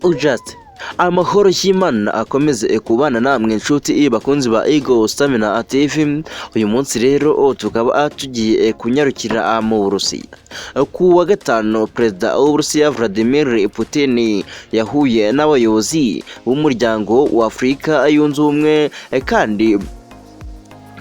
Ujust amahoro y'Imana akomeze kubana namwe, inshuti bakunzi ba Eagle Stamina TV. Uyu munsi rero tukaba tugiye kunyarukira mu Burusiya. Ku wa gatanu, Perezida w'Uburusiya Vladimir Putin yahuye n'abayobozi b'Umuryango wa Afurika Yunze Ubumwe, kandi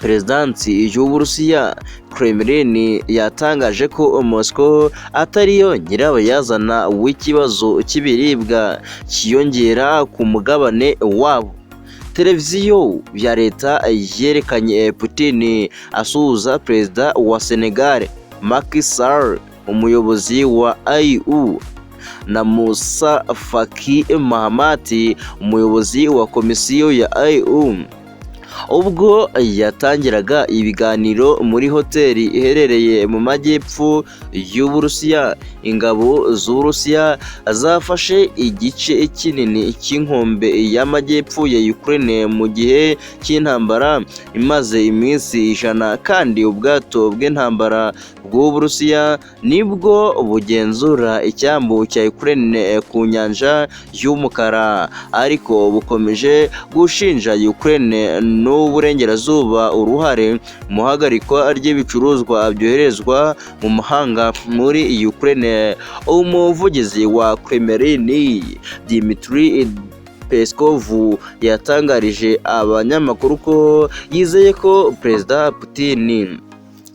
Perezidansi y'Uburusiya, Kremlin, yatangaje ko Moscow atariyo nyirabayazana w'ikibazo cy'ibiribwa cyiyongera ku mugabane wabo. Televiziyo ya leta yerekanye Putin asuhuza Perezida wa Senegal Macky Sall, umuyobozi wa AU, na Moussa Faki Mahamat, umuyobozi wa Komisiyo ya AU, ubwo yatangiraga ibiganiro muri hoteli iherereye mu majyepfo y'Uburusiya. Ingabo z'Uburusiya zafashe igice kinini cy'inkombe y'amajyepfo ya Ukraine mu gihe cy'intambara imaze iminsi 100, kandi ubwato bw'intambara bw'Uburusiya nibwo bugenzura icyambu cya Ukraine ku nyanja y'Umukara, ariko bukomeje gushinja Ukraine n'Uburengerazuba uruhare mu ihagarikwa ry'ibicuruzwa byoherezwa mu mahanga muri Ukraine. Umuvugizi wa Kremlin, Dmitry Peskov, yatangarije abanyamakuru ko yizeye ko Perezida Putin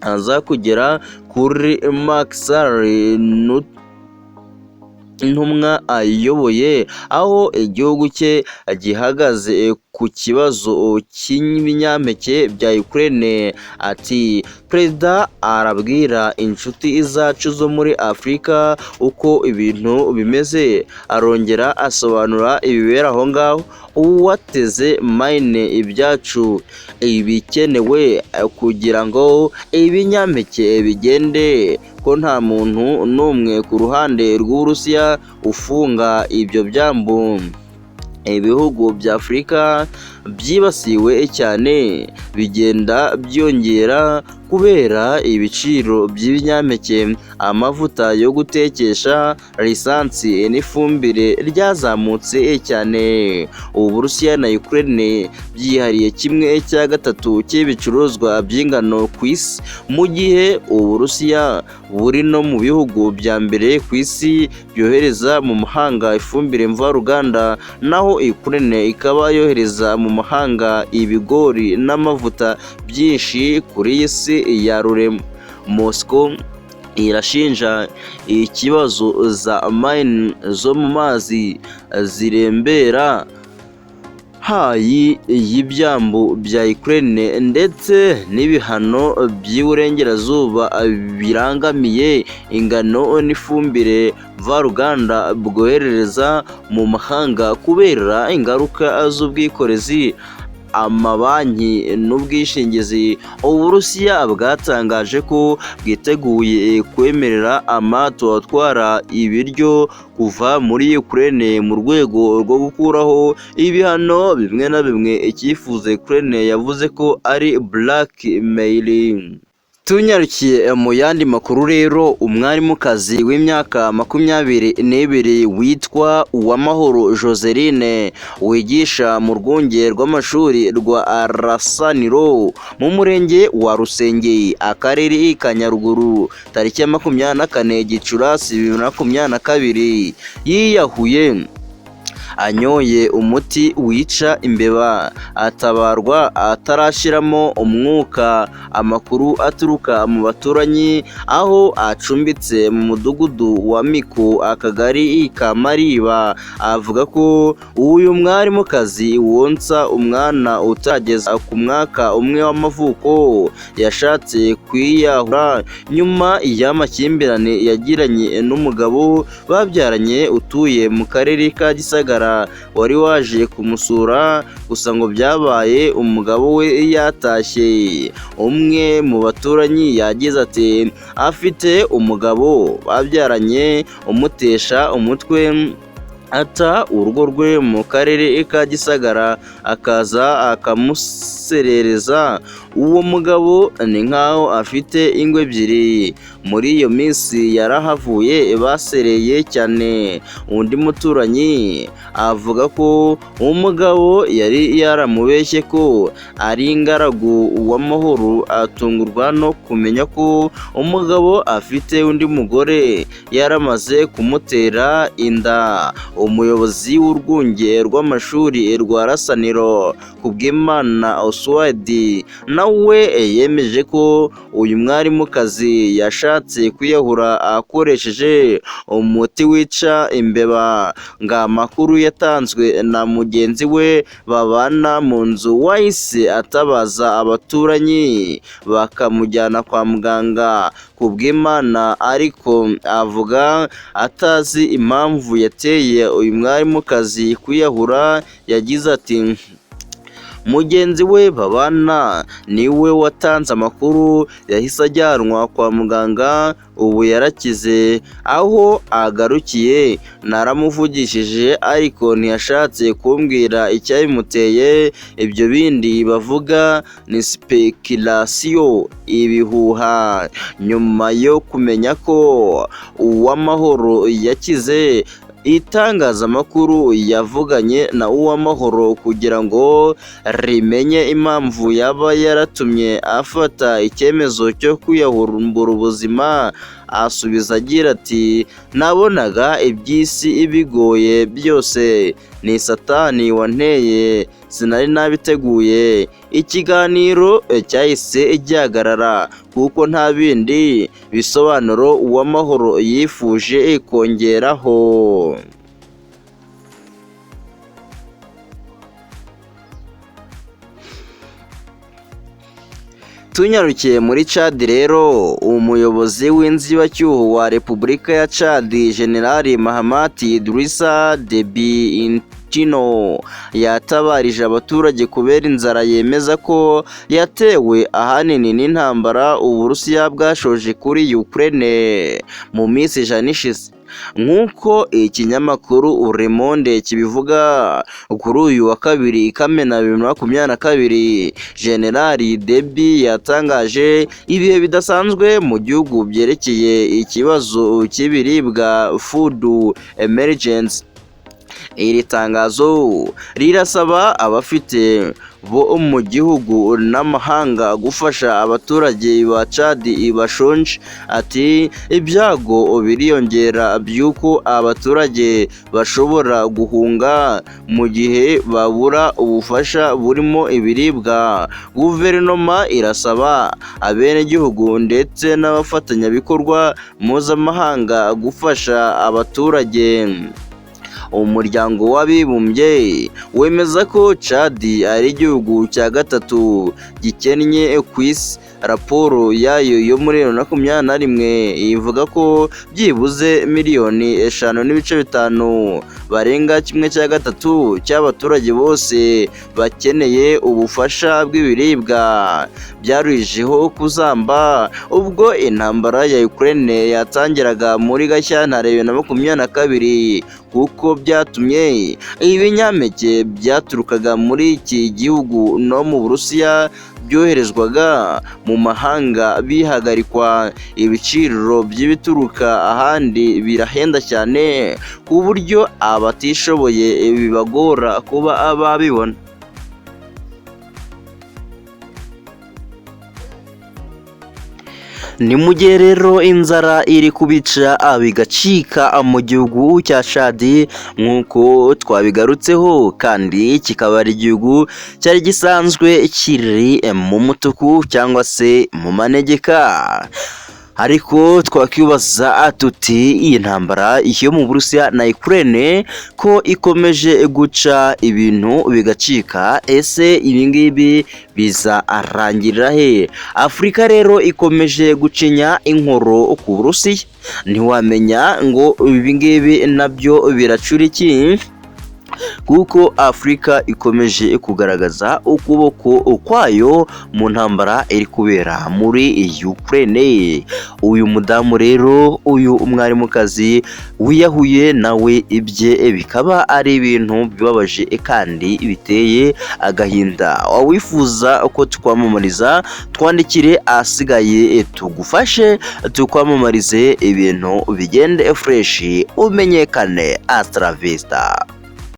aza kugera kuri Macky Sall intumwa ayoboye aho igihugu cye gihagaze ku kibazo cy'ibinyampeke bya Ukraine. Ati: "Perezida arabwira inshuti zacu zo muri Afurika uko ibintu bimeze, arongera asobanura ibibera aho ngaho, uwateze mine ibyacu, ibikenewe kugira ngo ibinyampeke bigende, ko nta muntu n'umwe ku ruhande rw'Uburusiya ufunga ibyo byambu." Ibihugu bya Afurika byibasiwe cyane bigenda byiyongera kubera ibiciro by'ibinyampeke, amavuta yo gutekesha, lisansi n'ifumbire ryazamutse cyane. Uburusiya na Ukraine byihariye kimwe cya gatatu cy'ibicuruzwa by'ingano ku isi, mu gihe Uburusiya buri no mu bihugu bya mbere ku isi byohereza mu mahanga ifumbire mvaruganda, naho Ukraine ikaba yohereza mu mahanga ibigori n'amavuta byinshi kuri iyi si ya rurema. Moscow irashinja ikibazo za mine zo mu mazi zirembera hayi y'ibyambu bya Ukraine ndetse n'ibihano by'Iburengerazuba birangamiye ingano n'ifumbire mvaruganda bwohereza mu mahanga kubera ingaruka z'ubwikorezi, amabanki n'ubwishingizi. Uburusiya bwatangaje ko bwiteguye kwemerera amato atwara ibiryo kuva muri Ukraine mu rwego rwo gukuraho ibihano bimwe na bimwe, icyifuzo Ukraine yavuze ko ari blackmail. Tunyarukiye mu yandi makuru rero, umwarimukazi w'imyaka 22 witwa Uwamahoro Joseline, wigisha mu rwunge rw'amashuri rwa Rasaniro mu murenge wa Rusenge, akarere ka Nyaruguru, tariki ya 24 Gicurasi 2022 yiyahuye anyoye umuti wica imbeba, atabarwa atarashyiramo umwuka. Amakuru aturuka mu baturanyi aho acumbitse mu mudugudu wa Miko, akagari ka Mariba, avuga ko uyu mwarimukazi wonsa umwana utageza ku mwaka umwe w'amavuko yashatse kwiyahura nyuma y'amakimbirane yagiranye n'umugabo babyaranye utuye mu karere ka Gisagara wari waje kumusura, gusa ngo byabaye umugabo we yatashye. Umwe mu baturanyi yagize ati: "Afite umugabo babyaranye umutesha umutwe, ata urugo rwe mu karere ka Gisagara akaza akamuserereza. Uwo mugabo ni nkaho afite ingo ebyiri." Muri iyo minsi yarahavuye basereye cyane. Undi muturanyi avuga ko umugabo yari yaramubeshye ko ari ingaragu. Uwamahoro atungurwa no kumenya ko umugabo afite undi mugore, yaramaze kumutera inda. Umuyobozi w'urwunge rw'amashuri rwa Rasaniro, Kubwimana Oswald, nawe yemeje ko uyu mwarimukazi yashatse kwiyahura akoresheje umuti wica imbeba. Ngo amakuru yatanzwe na mugenzi we babana mu nzu wahise atabaza abaturanyi bakamujyana kwa muganga. Kubwimana ariko avuga atazi impamvu yateye uyu mwarimukazi kwiyahura. Yagize ati: "Mugenzi we babana niwe watanze amakuru, yahise ajyanwa kwa muganga, ubu yarakize. Aho agarukiye naramuvugishije ariko ntiyashatse kumbwira icyabimuteye. Ibyo bindi bavuga ni speculation, ibihuha." Nyuma yo kumenya ko Uwamahoro yakize, itangazamakuru yavuganye na Uwamahoro kugira ngo rimenye impamvu yaba yaratumye afata icyemezo cyo kwiyambura ubuzima. Asubiza agira ati: "Nabonaga iby'isi bigoye byose, ni satani wanteye, sinari nabiteguye." Ikiganiro cyahise gihagarara kuko nta bindi bisobanuro Uwamahoro yifuje kongeraho. Tunyarukiye muri Chad rero, umuyobozi w'inzibacyuho wa Repubulika ya Chad, General Mahamat Idrissa Deby Itno, yatabarije abaturage kubera inzara yemeza ko yatewe ahanini n'intambara Uburusiya bwashoje kuri Ukraine mu minsi 100 ishize. Nk'uko ikinyamakuru Le Monde kibivuga, kuri uyu wa kabiri Kamena 2022, General Deby yatangaje ibihe bidasanzwe mu gihugu byerekeye ikibazo cy'ibiribwa, food emergency. Iri tangazo rirasaba abafite bo mu gihugu n'amahanga gufasha abaturage ba Chad bashonje. Ati: "Ibyago biriyongera by'uko abaturage bashobora guhunga mu gihe babura ubufasha burimo ibiribwa. Guverinoma irasaba abenegihugu ndetse n'abafatanyabikorwa mpuzamahanga gufasha abaturage." Umuryango w'Abibumbye wemeza ko Chad ari igihugu cya gatatu gikennye ku isi. Raporo yayo yo muri 2021 ivuga ko byibuze miliyoni 5.5, barenga 1/3 cy'abaturage bose, bakeneye ubufasha bw'ibiribwa. Byarushijeho kuzamba ubwo intambara ya Ukraine yatangiraga muri Gashyantare 2022, kuko byatumye ibinyampeke byaturukaga muri iki gihugu no mu Burusiya byoherezwaga mu mahanga bihagarikwa. Ibiciro by'ibituruka ahandi birahenda cyane ku buryo abatishoboye bibagora kuba babibona. Ni mu gihe rero inzara iri kubica bigacika mu gihugu cya Chad, nk'uko twabigarutseho, kandi kikaba ari igihugu cyari gisanzwe kiri mu mutuku cyangwa se mu manegeka. Ariko twakwibaza tuti: iyi ntambara yo mu Burusiya na Ukraine ko ikomeje guca ibintu bigacika, ese ibi ngibi bizarangirira he? Afurika rero ikomeje gucinya inkoro ku Burusiya, ntiwamenya ngo ibi ngibi nabyo biracura iki? kuko Afurika ikomeje kugaragaza ukuboko kwayo mu ntambara iri kubera muri Ukraine. Uyu mudamu rero, uyu umwarimukazi wiyahuye, nawe ibye bikaba ari ibintu bibabaje kandi biteye agahinda. Wifuza ko tukwamamariza, twandikire, ahasigaye tugufashe tukwamamarize, ibintu bigende fresh, umenyekane. Hasta la vista.